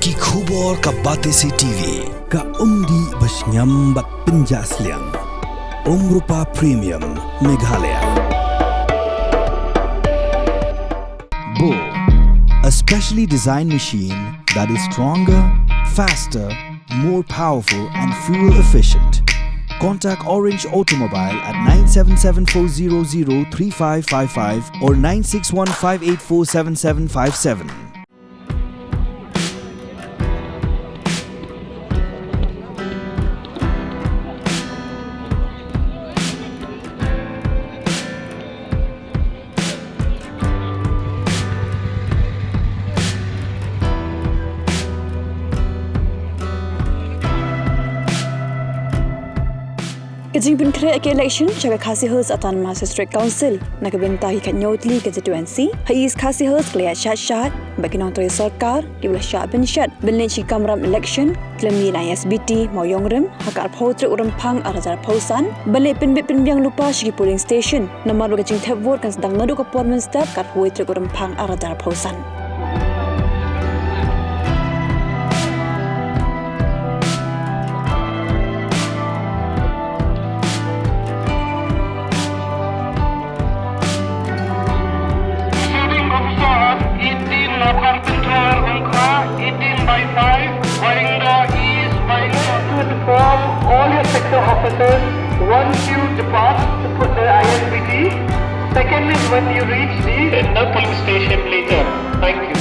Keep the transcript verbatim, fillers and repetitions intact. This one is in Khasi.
Ki khubor ka Batesi T V, ka umdih ba shngiam bad pynjah sliang. Umrupa Premium, Meghalaya. Bo, a specially designed machine that is stronger, faster, more powerful and fuel efficient. Contact Orange Automobile at nine seven seven four zero zero three five five five or nine six one five eight four seven seven five seven. Ka jingpynkhreh ka election sha ka Khasi Hills Autonomous District Council na ka bynta ki khathynñiew tylli ki constituency ha East Khasi Hills ka la ïaid shad shad bad ki nongtrei sorkar kiba la shah bynshet ban leit sha ki kamram election khlem mih na I S B T Mawïong Rim ha ka arphew tarik u Rymphang arhajar arphew san, ban leit pynbit pynbiang lypa sha ki polling station namar ba ka jingthep vote kan sdang naduh ka por mynstep ka arphew tarik u Rymphang arhajar arphew san. Receiving officer at eighteen Local Control Umkra, eighteen by five, Waingda East, Waingda. To inform all your sector officers, once you depart to put the I S B T, second is when you reach the, in the polling station later. Thank you.